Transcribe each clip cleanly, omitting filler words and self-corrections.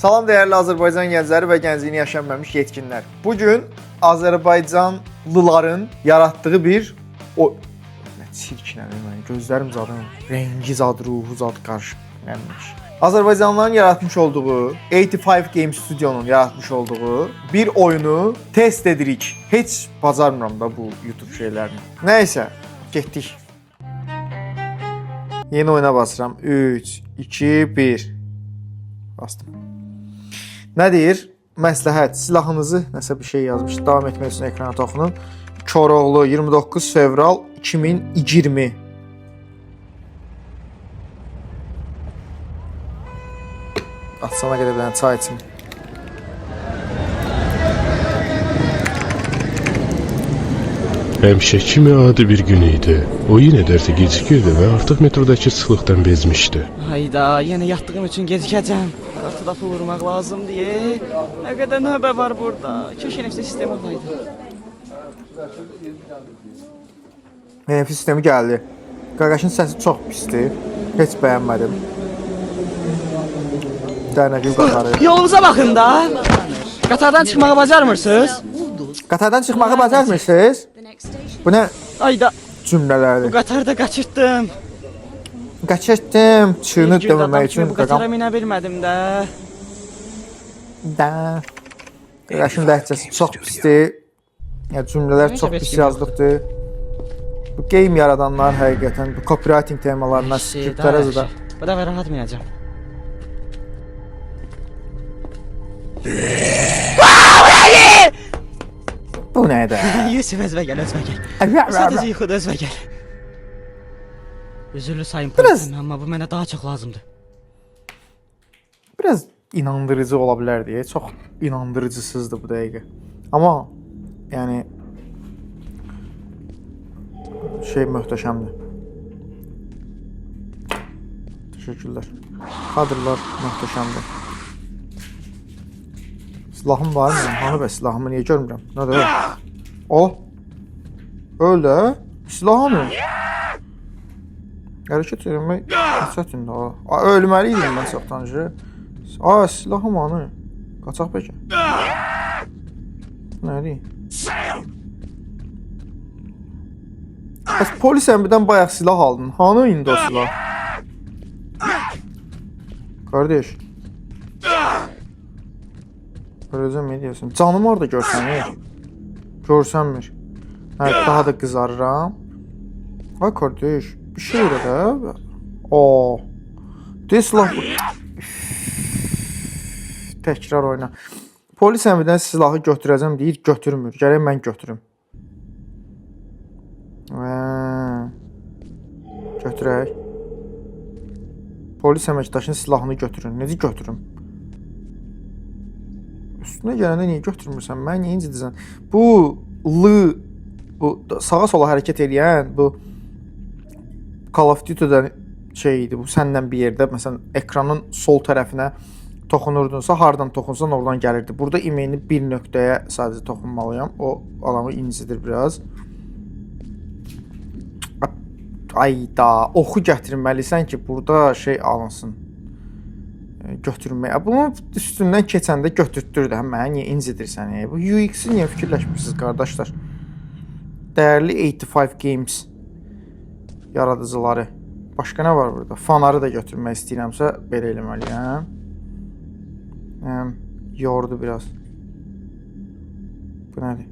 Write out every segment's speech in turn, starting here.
Salam dəyərli Azərbaycan gəncləri və gəncliyini yaşanmamış yetkinlər. Bu gün Azərbaycanlıların yaratdığı bir o nə çirkinəm mən, gözlərim zadı, rəngi zad, ruhu zad qarışıqlanmış. Azərbaycanlıların yaratmış olduğu 85 Game Studio-nun yaratmış olduğu bir oyunu test edirik. Heç bacarmıram da bu YouTube şeylərini. Nəysə, getdik. Yeni oyuna basıram. 3, 2, 1. Bastım. Nə deyir? Məsləhət, silahınızı nəsə bir şey yazmış. Davam etmək üçün ekrana toxunun. Koroğlu 29 fevral 2020. Atsana qədər bir dənə çay içim. Həmişə kimi adi bir gün idi. O yenə dərsə gecikirdi və artıq metrodakı sıxlıqdan bezmişdi. Hayda, yenə yatdığım üçün gecikəcəm. Kartı da pul vurmaq lazım deyə. Nə qədər növbə var burada. Keş NFC sistemi olaydı. NFC sistemi gəldi. Qaqaşın səsi çox pisdir. Heç bəyənmədim. Dərnəqli qatarı. Yolunuza baxın da. Qatardan çıxmağı bacarmırsınız? Qatardan çıxmağı bacarmırsınız? Bu nə Ayda, cümlələrdir? bu qatarda qaçırtdım. Qaçırtdım, çığını Bir gün adam deməmək kimi üçün bu qatara qaqam. minə bilmədim də. Da. Qaqaşın ləhcəsi çox pisdir. Ya cümlələr Necə çox heç pis kim yazılıbdır. Bu game yaradanlar həqiqətən bu copywriting temalarına, Yaxşı, daha skriptlərə zada. yaxşı. Bu dəfə rahat minəcəm. Bu nədir? Yusuf özünə gəl, özünə gəl. Sadəcə yuxuda özünə gəl. Üzürlü sayın Biraz- polisim, amma bu mənə daha çox lazımdır. Biraz inandırıcı ola bilərdi. Çox inandırıcısızdır bu dəqiqə. Amma yəni şey möhtəşəmdir. Təşəkkürlər. Kadrlar möhtəşəmdir. Silahım var mı? Hanı bəs silahımı niyə görmürəm? Nədir? O. Öl də. Silah hanı? Hərəkət etmək çətindir ha. A, ölməli idim mən çoxdan. A, silahım hanı? Qaçaq bəlkə. Nədir? Bəs polis əmridən bayaq silah aldın. Hanı indi o silah? Qardaş. Öləcəm nə deyirsən? Canım orada görsənir. Görsənmir. Hə, daha da qızarıram. Ay qardaş, bir şey elə də. O. De silah. Təkrar oyna. Polis əmridən silahı götürəcəm deyir, götürmür. Gərək mən götürüm. Hə. Götürək. Polis əməkdaşının silahını götürün. Necə götürüm? Üstünə gələndə niyə götürmürsən? Məni niyə incidirsən? Bu L bu sağa sola hərəkət eləyən bu Call of Duty-dən şey idi. Bu səndən bir yerdə məsələn ekranın sol tərəfinə toxunurdunsa, hardan toxunsan oradan gəlirdi. Burada e-mailini bir nöqtəyə sadəcə toxunmalıyam. O adamı incidir biraz. Ayda, oxu gətirməlisən ki, burada şey alınsın. Götürməyə. Bunun üstündən keçəndə götürtdür də. Məni niyə incidirsən? Bu UX-i niyə fikirləşmirsiniz qardaşlar? Dəyərli 85 Games yaradıcıları. Başqa nə var burada? Fanarı da götürmək istəyirəmsə belə eləməliyəm. Yordu biraz. Bu nədir?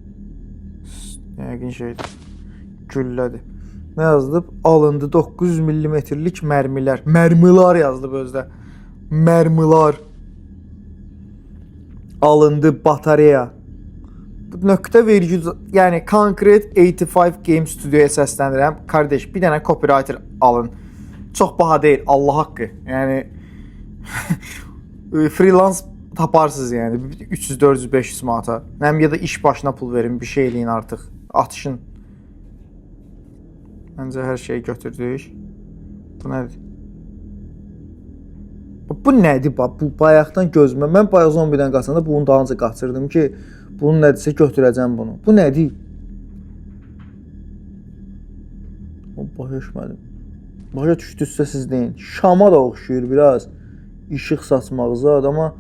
Yəqin şeydir. Güllədir. Nə yazılıb? Alındı 900 millimetrlik mərmilər. Mərmilər yazılıb özdə. Mərmilər. Alındı batareya. Bu nöqtə vergül, yəni konkret 85 Game Studio-ya səslənirəm. Qardaş, bir dənə copywriter alın. Çox baha deyil, Allah haqqı. Yəni freelance taparsınız yəni 300, 400, 500 manata. Nəm ya da iş başına pul verin, bir şey eləyin artıq. Atışın. Məncə hər şeyi götürdük. Bu nədir? Bu nədir bax? Bu bayaqdan gözümə. Mən bayaq zombidən qaçanda bunun dalınca qaçırdım ki, bunun nədirsə götürəcəm bunu. Bu nədir? O başa düşmədim. Başa düşdünüzsə siz deyin. Şama da oxşuyur biraz. İşıq saçmaq zad, amma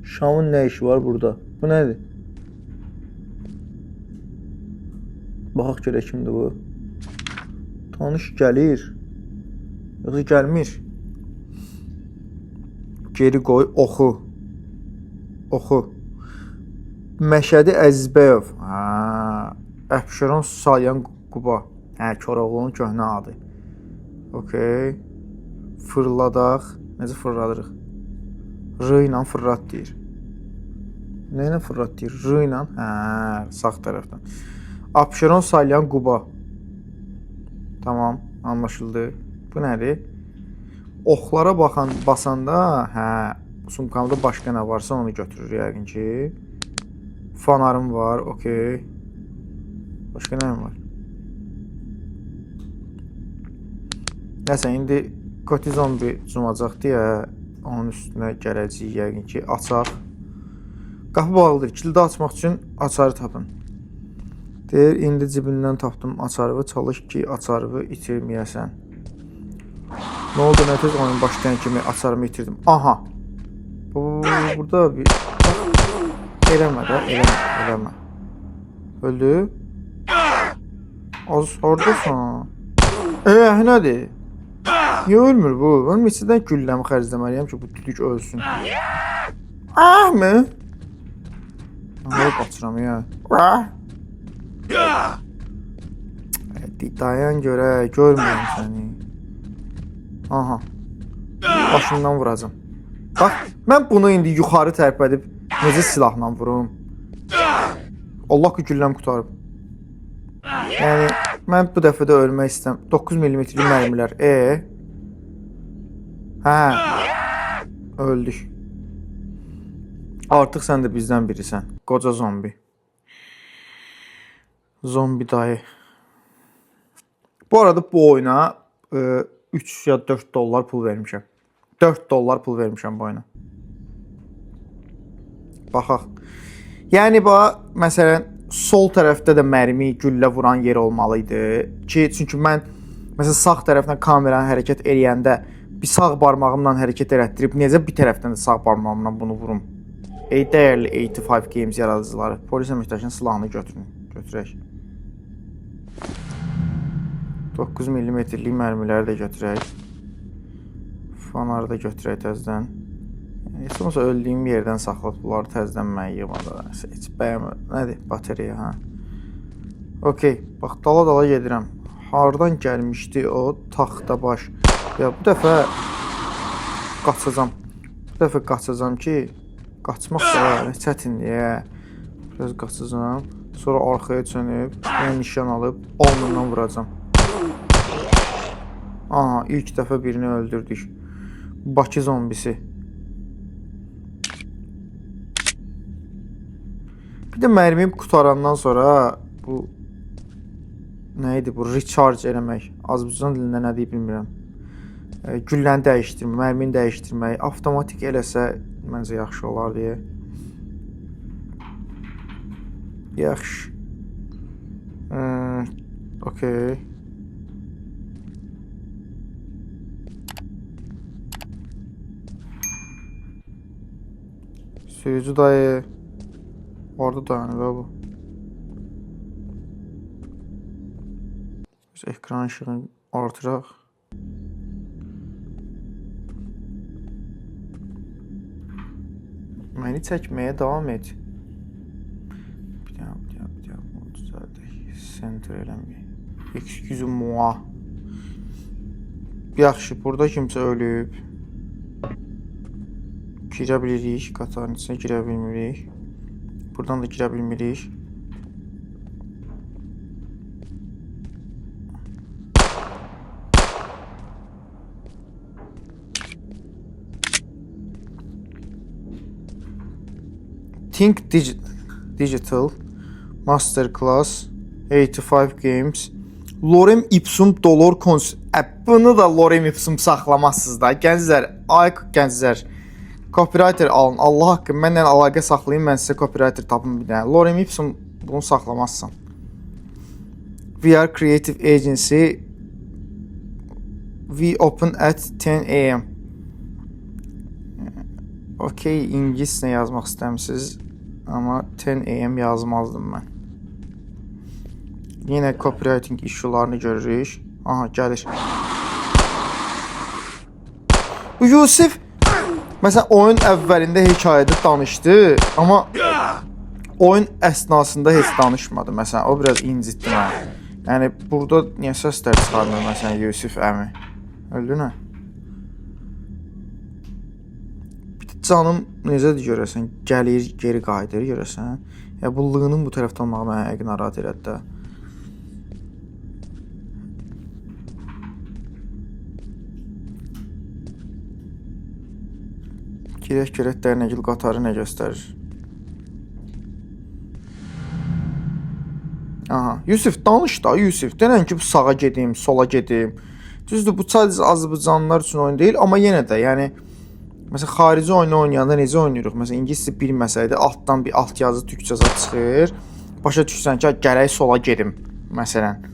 Şamın nə işi var burada? Bu nədir? Baxaq görək kimdir bu. Tanış gəlir. Yoxsa gəlmir. Geri qoy, oxu. Oxu. Məşədi Əzizbəyov. Hə, Əbşeron Salyan Quba. Hə, Koroğlunun köhnə adı. Okay. Fırladaq. Necə fırladırıq? R ilə fırlat deyir. Nə ilə fırlat deyir? R ilə. Hə, sağ tərəfdən. Abşeron Salyan Quba. Tamam, anlaşıldı. Bu nədir? Oxlara baxan basanda, hə, sumkamda başqa nə varsa onu götürür yəqin ki. Fanarım var, okey. Başqa nəyim var? Nəsə indi Koti zombi cumacaq deyə onun üstünə gələcəyik yəqin ki. Açaq. Qapı bağlıdır. Kilidi açmaq üçün açarı tapın. Deyir, indi cibindən tapdım açarı, çalış ki, açarı itirməyəsən. Nə oldu, nə tez oyun başlayan kimi açarımı itirdim. Aha. Bu, burada bir... Eləmə də, eləmə, eləmə. Öldü. Az hardasan? Nədir? Niyə ölmür bu? Mən neçədən gülləmi xərcləməliyəm ki, bu düdük ölsün. Ah mı? Hara qaçıram ya? Ah. Dayan görək, görmürəm səni. Aha. Başından vuracam. Bax, mən bunu indi yuxarı tərpədib necə silahla vurum? Allah ki, gülləm qurtarıb. Yəni mən bu dəfə də ölmək istəm. 9 millimetrlik mərmilər. Hə. Öldük. Artıq sən də bizdən birisən. Qoca zombi. Zombi dayı. Bu arada bu oyuna 3 ya 4 dollar pul vermişəm. 4 dollar pul vermişəm bu oyuna. Baxaq. Yəni bax, məsələn, sol tərəfdə də mərmi, güllə vuran yer olmalı idi ki, çünki mən məsələn sağ tərəfdən kameranı hərəkət eləyəndə bir sağ barmağımla hərəkət elətdirib necə bir tərəfdən də sağ barmağımla bunu vurum? Ey dəyərli 85 Games yaradıcıları, polis əməkdaşının silahını götürün. Götürək. 9 millimetrlik mərmiləri də götürək. Fanarı da götürək təzədən. Heç olmasa öldüyüm yerdən saxlayıb bunları təzədən mən yığmadım. Heç bəyənmirəm. Nədir? Batareya, hə. Okey, bax dala-dala gedirəm. Hardan gəlmişdi o taxtabaş? Ya bu dəfə qaçacam. Bu dəfə qaçacam ki, qaçmaq da çətindir. Ya. Biraz qaçacam. Sonra arxaya dönüb, yəni nişan alıb alnından vuracam. Aha, ilk dəfə birini öldürdük. Bakı zombisi. Bir də mərmim qutarandan sonra bu nə idi bu recharge eləmək. Azərbaycan dilində nə deyib bilmirəm. Gülləni dəyişdirmək, mərmini dəyişdirmək, avtomatik eləsə məncə yaxşı olar deyə. Yaxşı. Okey. Sürücü dayı. Orada dayanır bu. Biz ekran ışığını artıraq. Məni çəkməyə davam et. Bir dənə, bir dənə, bir dənə bunu düzəldək. Center eləməyək. Excuse moi. Yaxşı, burada kimsə ölüb. Girə bilirik, qatarın içinə girə bilmirik. Buradan da girə bilmirik. Think Digital Masterclass 85 Games Lorem Ipsum Dolor Cons. Bunu da Lorem Ipsum saxlamazsınız da. Gənclər, ay gənclər. Copywriter alın. Allah haqqı mənlə əlaqə saxlayın, mən sizə copywriter tapım bir dənə. Lorem Ipsum bunu saxlamazsan. We are creative agency. We open at 10 a.m. Okey, ingiliscə yazmaq istəmisiniz, amma 10 AM yazmazdım mən. Yenə copywriting issue-larını görürük. Aha, gəlir. Bu Yusif məsələn oyun əvvəlində hekayədə danışdı, amma oyun əsnasında heç danışmadı. Məsələn, o biraz incitdi məni. Yəni burada niyə səslər çıxarmır məsələn Yusif əmi? Öldü nə? Bir də canım necədir görəsən? Gəlir, geri qayıdır görəsən? Ya bu lığının bu tərəfdə olmağı məni həqiqətən narahat elədi də. Girək görək Dərnəgül qatarı nə göstərir. Aha, Yusif danış da Yusif. Denən ki, bu sağa gedim, sola gedim. Düzdür, bu sadəcə Azərbaycanlılar üçün oyun deyil, amma yenə də, yəni məsələn xarici oyunu oynayanda necə oynayırıq? Məsələn ingiliscə bilməsəydi altdan bir alt yazı türkcə zad çıxır. Başa düşürsən ki, gərək sola gedim məsələn.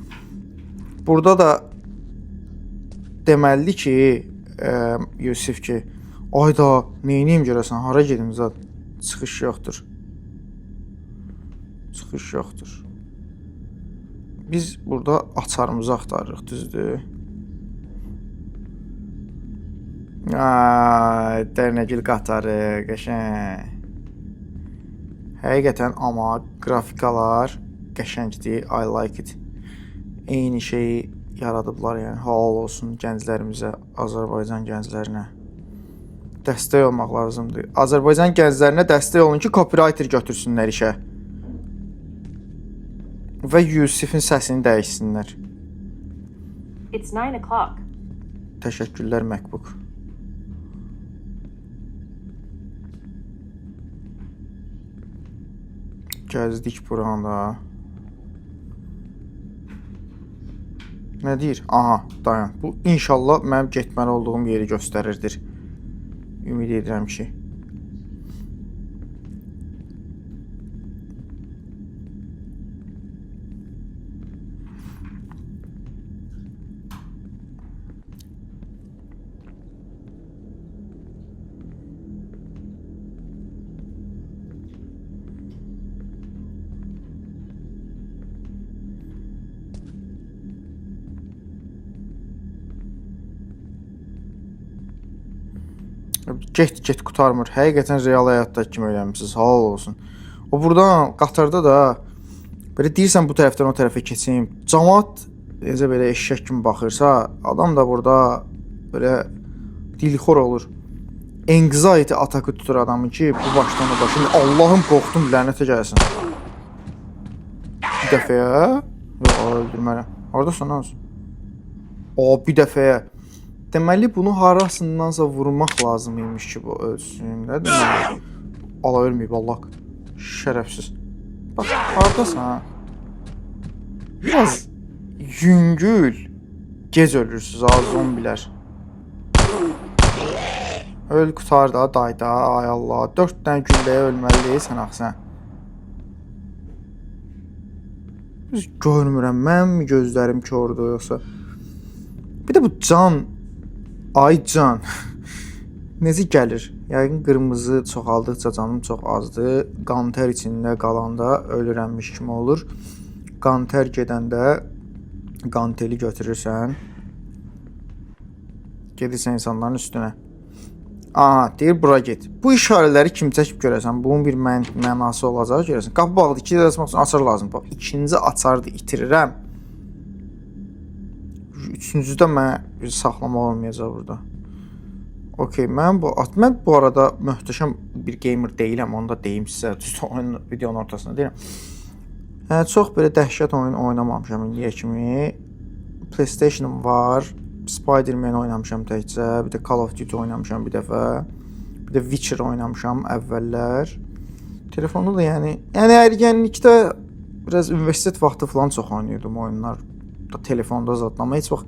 Burada da deməlidir ki, Yusif ki, ayda neyniyim görəsən, hara gedim zad? Çıxış yoxdur. Çıxış yoxdur. Biz burada açarımızı axtarırıq, düzdür? Ay, Dərnəgül qatarı, qəşəng. Həqiqətən amma qrafikalar qəşəngdir. I like it. Eyni şeyi yaradıblar, yəni halal olsun gənclərimizə, Azərbaycan gənclərinə. Dəstək olmaq lazımdır. Azərbaycan gənclərinə dəstək olun ki, copywriter götürsünlər işə. Və Yusifin səsini dəyişsinlər. It's 9 o'clock. Təşəkkürlər MacBook. Gəzdik buranı da. Nə deyir? Aha, dayan. Bu inşallah mənim getməli olduğum yeri göstərirdir. Ümid edirəm ki. Get get qurtarmır. Həqiqətən real həyatda kimi öyrənmisiniz. Halal olsun. O burdan qatarda da belə deyirsən bu tərəfdən o tərəfə keçim. Camaat necə belə eşşək kimi baxırsa, adam da burada belə dilxor olur. Anxiety atakı tutur adamı ki, bu başdan o başa. Allahım qorxdum, lənətə gəlsin. Bir dəfəyə? Yox, öldürmərəm. Hardasan az? O, bir dəfəyə. Deməli bunu harasındansa vurmaq lazım imiş ki, bu ölsün. Nə deməli? Ala ölməyib Allah. Şərəfsiz. Bax, hardasan ha? Biraz yüngül gec ölürsüz ha zombilər. Öl qutar da dayda, ay Allah. 4 dənə gülləyə ölməli deyilsən axı sən. Biz görmürəm. Mənim gözlərim kordur yoxsa? Bir də bu can, ay can. Necə gəlir? Yəqin qırmızı çoxaldıqca canım çox azdır. Qan-tər içində qalanda ölürəmmiş kimi olur. Qan-tər gedəndə qanteli götürürsən. Gedirsən insanların üstünə. Aha, deyir bura get. Bu işarələri kim çəkib görəsən? Bunun bir mənası olacaq görəsən. Qapı bağlıdır. İki də açmaq üçün açar lazım. Bax, ikinci açarı da itirirəm. Üçüncüdə mənə saxlamaq olmayacaq burada. Okey, mən bu arada möhtəşəm bir gamer deyiləm, onu da deyim sizə. Düzdür, oyun videonun ortasında deyirəm. Yəni çox belə dəhşət oyun oynamamışam indiyə kimi. PlayStation-ım var. Spider-Man oynamışam təkcə, bir də Call of Duty oynamışam bir dəfə. Bir də Witcher oynamışam əvvəllər. Telefonda da yəni ərgənlikdə biraz universitet vaxtı falan çox oynayırdım oyunlar. Da telefonda zad, amma heç vaxt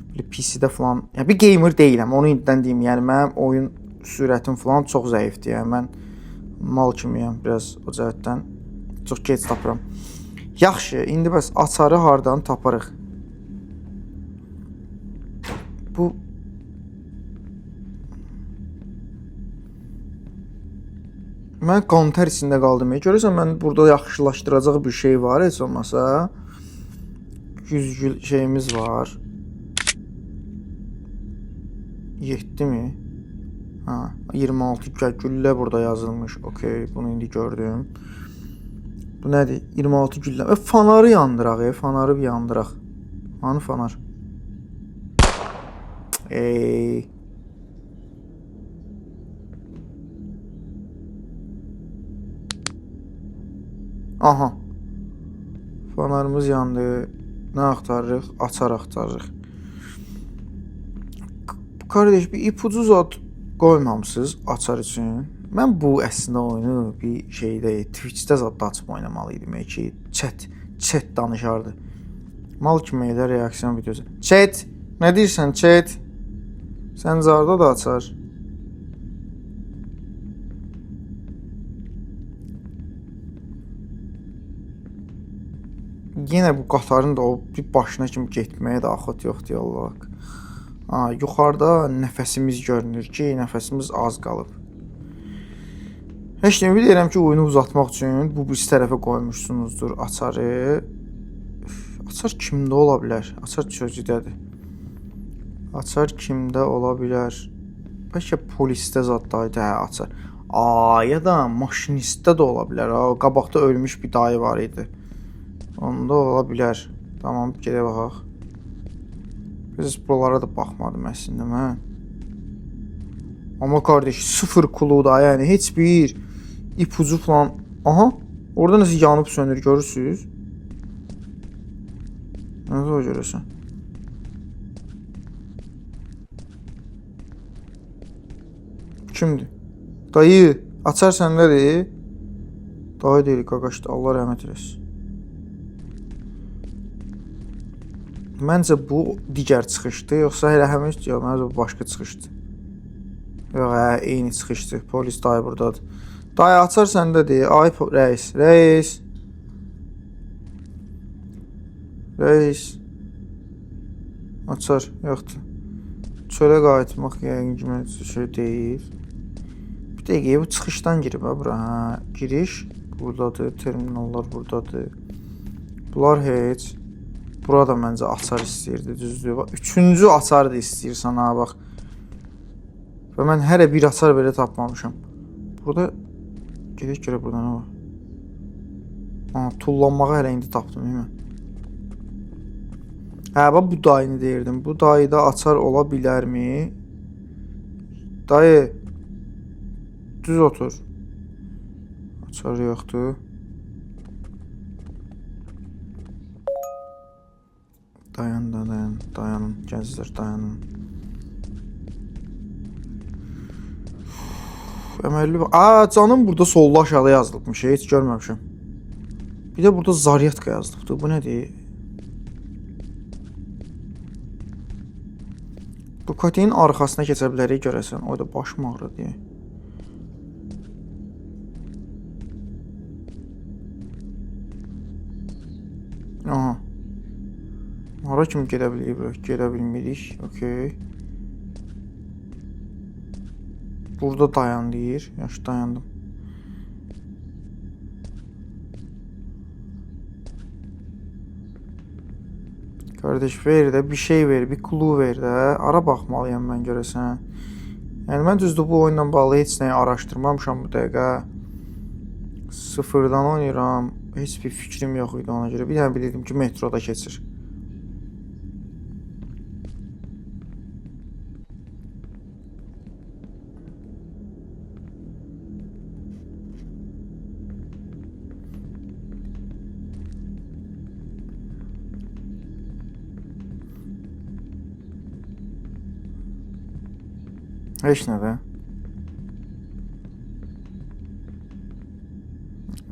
belə PC-də falan, yəni bir gamer deyiləm, onu indidən deyim. Yəni mənim oyun sürətim falan çox zəifdir. Yəni mən mal kimiyəm biraz o cəhətdən. Çox gec tapıram. Yaxşı, indi bəs açarı hardan taparıq? Bu Mən qan-tər içində qaldım. Görürsən mən burada yaxşılaşdıracaq bir şey var heç olmasa. Güzgül şeyimiz var. 7 mi? Ha, 26 güllə burada yazılmış. Okey, bunu indi gördüm. Bu nədir? 26 güllə. Fanarı yandıraq, fanarı bir yandıraq. Hanı fanar? Ey. Aha. Fanarımız yandı. Nə axtarırıq? Açar axtarırıq. Kardeş, bir ipucu zad qoymamısınız açar üçün. Mən bu əslində oyunu bir şeydə Twitch-də zad da açıb oynamalı idim ki, chat danışardı. Mal kimi elə reaksiyon videosu. Chat, nə deyirsən chat? Səncə harda da açar? Yenə bu qatarın da o bir başına kimi getməyə də axot yoxdur Allah. Ha, yuxarıda nəfəsimiz görünür ki, nəfəsimiz az qalıb. Heç nə bilirəm ki, oyunu uzatmaq üçün bu birisi tərəfə qoymuşsunuzdur açarı. Açar kimdə ola bilər? Açar çözüdədir. Açar kimdə ola bilər? Bəlkə polisdə zaddaydı, hə, açar. Aa, ya da maşinistdə də ola bilər. Ha, qabaqda ölmüş bir dayı var idi. Onda ola bilər. Tamam, gedək baxaq. Biz buralara da baxmadım əslində mən. Amma kardeş, sıfır kulu da, yəni heç bir ipucu falan. Aha, orada nəsə yanıb sönür, görürsüz? Nə o görürsən? Kimdir? Dayı, açar səndədir. Dayı deyil, qaqaşdır, Allah rəhmət eləsin. Məncə bu digər çıxışdır, yoxsa elə həmin, yox, məncə bu başqa çıxışdır. Yox, hə, eyni çıxışdır. Polis dayı buradadır. Dayı açar səndədir. Ay rəis, rəis. Rəis. Açar, yoxdur. Çölə qayıtmaq yəqin ki, məncə şey deyil. Bir dəqiqə, bu çıxışdan girib ha bura. Hə, giriş buradadır, terminallar buradadır. Bunlar heç. Burada məncə açar istəyirdi, düzdür. Bax, üçüncü açar da istəyir sana, bax. Və mən hələ bir açar belə tapmamışam. Burada gedək görə burada nə var? Aha, tullanmağı hələ indi tapdım, değil mi? Hə, bax bu dayını deyirdim. Bu dayıda açar ola bilərmi? Dayı, düz otur. Açar yoxdur. Dayan, dayan, dayanın, gənclər, dayanın. Əməlli bax. Aa, canım burada solda aşağıda yazılıbmış, heç görməmişəm. Bir də burada zaryatka yazılıbdır. Bu nədir? Ducati'nin arxasına keçə bilərik görəsən. O da başım ağrıdı. Aha. Hara kimi gedə bilirik bura? Gedə bilmirik. Okey. Burada dayan deyir. Yaxşı dayandım. Kardeş ver də bir şey ver, bir clue ver də. Ara baxmalıyam mən görəsən. Yəni mən düzdür bu oyunla bağlı heç nəyi araşdırmamışam bu dəqiqə. Sıfırdan oynayıram. Heç bir fikrim yox idi ona görə. Bir dənə bilirdim ki, metroda keçir. Heç nə də.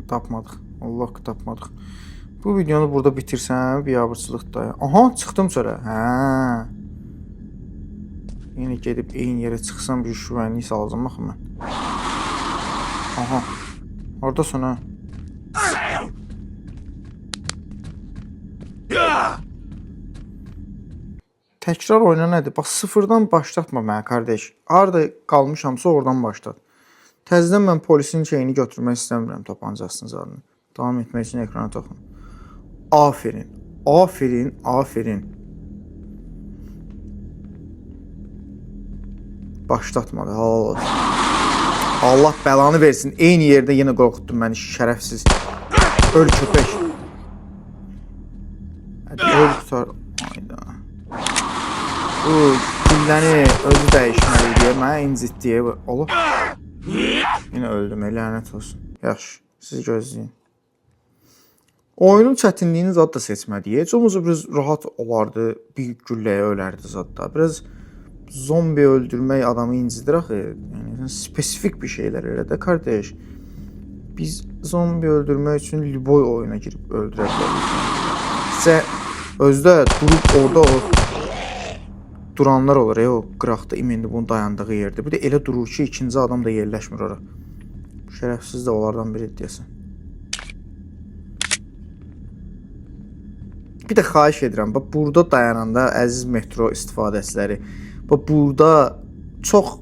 Tapmadıq. Allah ki tapmadıq. Bu videonu burada bitirsəm biabırçılıqdır. Aha, çıxdım çölə. Hə. Yenə gedib eyni yerə çıxsam bir şübhənlik salacağam axı mən. Aha. Hardasan ha? Təkrar oyuna nədir? Bax sıfırdan başlatma mənə qardaş. Harda qalmışamsa oradan başlat. Təzədən mən polisin şeyini götürmək istəmirəm, tapancasını zadını. Davam etmək üçün ekrana toxun. Aferin. Aferin, aferin. Başlatmadı, halal olsun. Allah bəlanı versin. Eyni yerdə yenə qorxutdun məni, şərəfsiz. Öl köpək. Hadi öl qutar. Hayda. Bu gülləni özü dəyişməli deyə mənə incitdi. Olur. Yenə öldüm, lənət olsun. Yaxşı, sizi gözləyin. Oyunun çətinliyini zad da seçmədik. Heç olmasa biraz rahat olardı, bir gülləyə ölərdi zad da. Biraz zombi öldürmək adamı incidir axı. Yəni spesifik bir şeylər elə də qardaş. Biz zombi öldürmək üçün lüboy oyuna girib öldürə bilərik. Sizə özdə durub orada o duranlar olur, o qıraqda imindi bunun dayandığı yerdə. Bir də elə durur ki, ikinci adam da yerləşmir ora. Bu şərəfsiz də onlardan biri deyəsən. Bir də xahiş edirəm, bax burada dayananda əziz metro istifadəçiləri, bax burada çox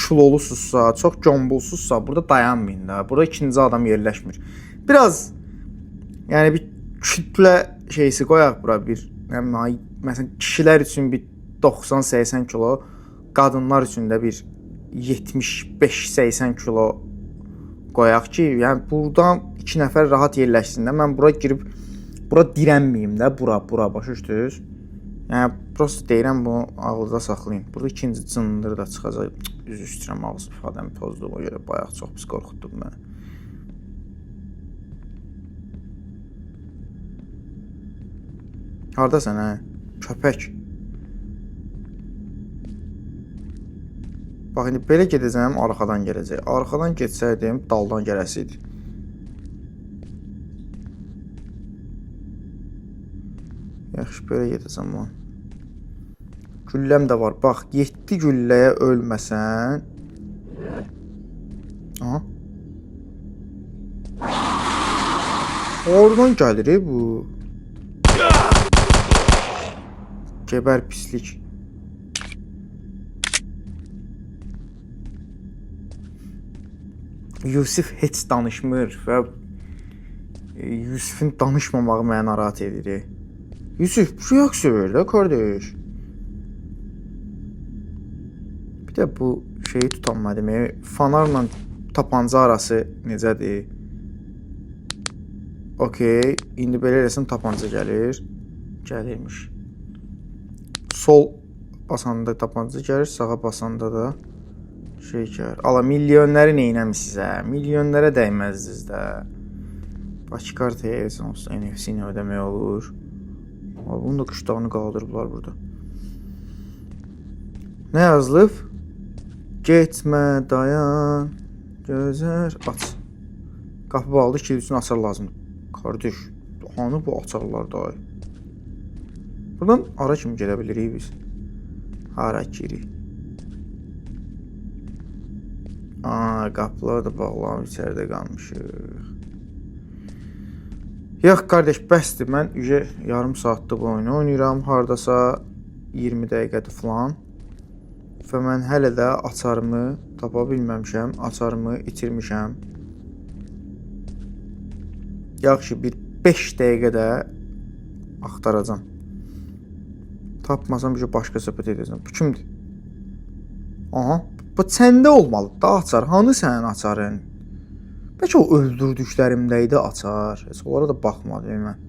kilolusunuzsa, çox gombulsuzsa burada dayanmayın da. Burada ikinci adam yerləşmir. Biraz yəni bir kütlə şeysi qoyaq bura bir, nə məsələn kişilər üçün bir 90-80 kilo, qadınlar üçün də bir 75-80 kilo qoyaq ki, yəni buradan 2 nəfər rahat yerləşsin də. Mən bura girib bura dirənməyim də, bura başa düşdünüz? Yəni prosta deyirəm bunu ağılda saxlayın. Burada ikinci cındır da çıxacaq. Üzr istəyirəm, ağız ifadəmi pozduğuma görə bayaq çox pis qorxutdun məni. Hardasan hə? Köpək. Bax indi belə gedəcəm, arxadan gələcək. Arxadan getsəydim, daldan gələsiydi. Yaxşı, belə gedəcəm lan. Gülləm də var. Bax, 7 gülləyə ölməsən. Aha. Oradan gəlir bu. Geber pislik. Yusif heç danışmır və Yusifin danışmamağı məni narahat edir. Yusif, reaksiya ver də qardaş. Bir də bu şeyi tutanmadım. Fanarla tapanca arası necədir? Okey, indi belə eləsəm tapanca gəlir. Gəlirmiş. Sol basanda tapanca gəlir, sağa basanda da şey gəlir. Ala milyonları neynəmisiniz hə? Milyonlara dəyməzdiniz də. Bakı kartaya heç olmasa NFC ilə ödəmək olur. Bunun da qışdağını qaldırıblar burada. Nə yazılıb? Getmə, dayan, gözər, aç. Qapı bağlıdır, kilit üçün açar lazımdır. Qardaş, hanı bu açarlar da? Buradan ara kimi gedə bilirik biz? Hara girik? Aa, qapılar da bağlanıb, içəridə qalmışıq. Yox, qardaş, bəsdir. Mən ücə yarım saatdır bu oyunu oynayıram. Hardasa 20 dəqiqədir falan. Və mən hələ də açarımı tapa bilməmişəm. Açarımı itirmişəm. Yaxşı, bir 5 dəqiqə də axtaracam. Tapmasam bir şey başqa söhbət edəcəm. Bu kimdir? Aha, bu səndə olmalıdır da açar. Hanı sənin açarın? Bəlkə o öldürdüklərimdə idi açar. Heç onlara da baxmadım mən.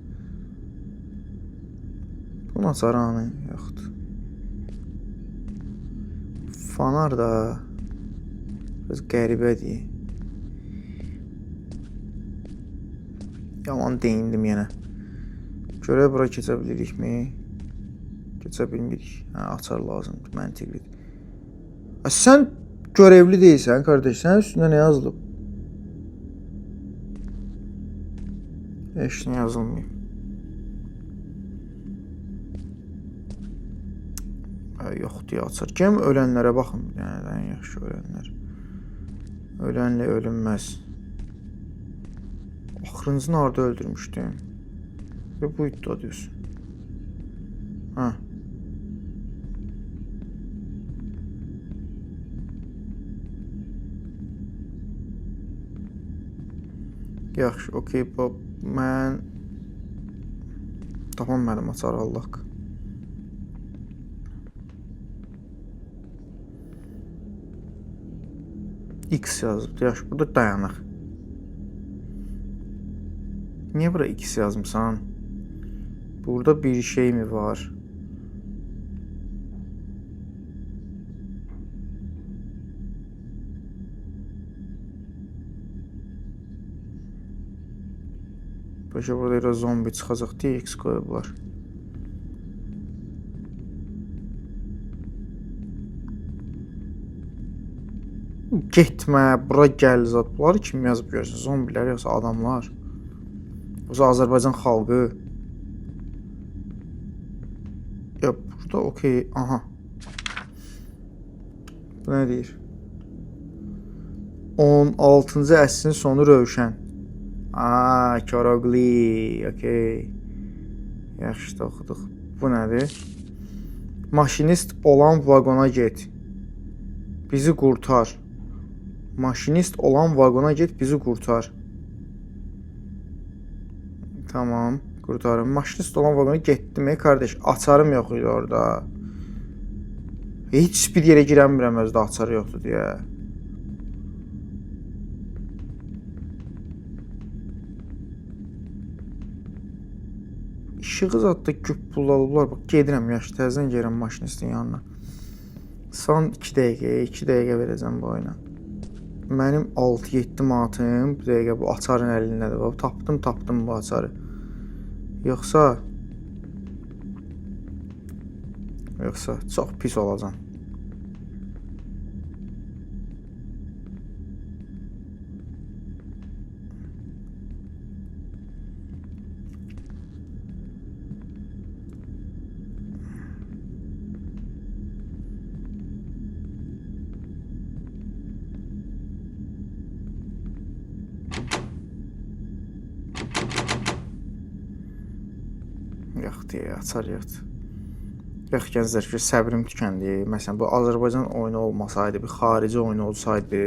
Bunun açarı hanı? Yoxdur. Fanar da biraz qəribədir. Yalan deyindim yenə. Görək bura keçə bilirikmi? Keçə bilmirik. Hə, açar lazımdır, məntiqlidir. Sən görevli deyilsən, qardaş. Sənin üstündə nə yazılıb? Heç nə yazılmayıb. Yoxdur ya, açar. Gəlin ölənlərə baxın. Yəni, ən yaxşı ölənlər. Ölənlə ölünməz. Axırıncını harda öldürmüşdüm? Və bu iddia diyorsun. Hə. Yaxşı, okey, bu mən tapamadım açarı Allah. X yazıbdı. Yaxşı, burada dayanaq. Niyə bura X yazmısan? Burada bir şey mi var? Bəlkə burada elə zombi çıxacaq deyə X qoyublar. Getmə, bura gəl zat. Bunları kim yazıb görsən? Zombilər yoxsa adamlar? Yoxsa Azərbaycan xalqı? Ya burada okey, aha. Bu nə deyir? 16-cı əsrin sonu Rövşən. Aa, Koroğlu, okey. Yaxşı da oxuduq. Bu nədir? Maşinist olan vaqona get. Bizi qurtar. Maşinist olan vaqona get, bizi qurtar. Tamam, qurtarım. Maşinist olan vaqona getdim, ey qardaş. Açarım yox idi orada. Heç bir yerə girəmirəm özdə açarı yoxdur deyə. İşığı zad da güp bullalıblar. Bax gedirəm yaş, təzədən gedirəm maşinistin yanına. Son 2 dəqiqə, 2 dəqiqə verəcəm bu oyuna. Mənim 6-7 manatım bu dəqiqə bu açarın əlindədir. Bax tapdım bu açarı. Yoxsa çox pis olacam. Yox deyə, açar yoxdur. Yox gənclər, ki, səbrim tükəndi. Məsələn, bu Azərbaycan oyunu olmasaydı, bir xarici oyunu olsaydı,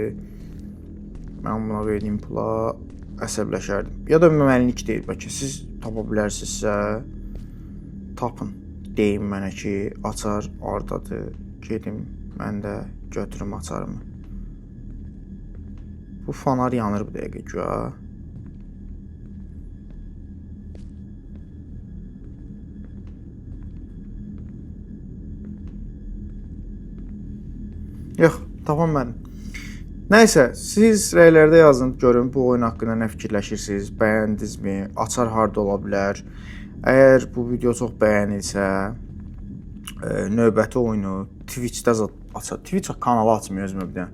mən buna verdiyim pula əsəbləşərdim. Ya da mənlik deyil, bəlkə siz tapa bilərsinizsə, tapın. Deyin mənə ki, açar hardadır, gedim, mən də götürüm açarımı. Bu fanar yanır bu dəqiqə güya. Yox, tapamadım. Nəysə, siz rəylərdə yazın, görün bu oyun haqqında nə fikirləşirsiniz, bəyəndinizmi, açar harda ola bilər. Əgər bu video çox bəyənilsə, növbəti oyunu Twitch-də açar. Twitch kanalı açmıyor özümə bir dənə.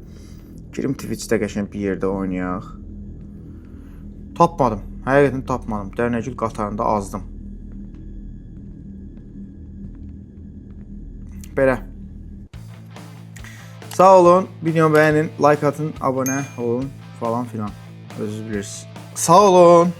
Girim Twitch-də qəşəng bir yerdə oynayaq. Tapmadım. Həqiqətən tapmadım. Dərnəgül qatarında azdım. Belə. Sağ olun, videomu bəyənin, like atın, abunə olun falan filan. Özünüz bilirsiniz. Sağ olun.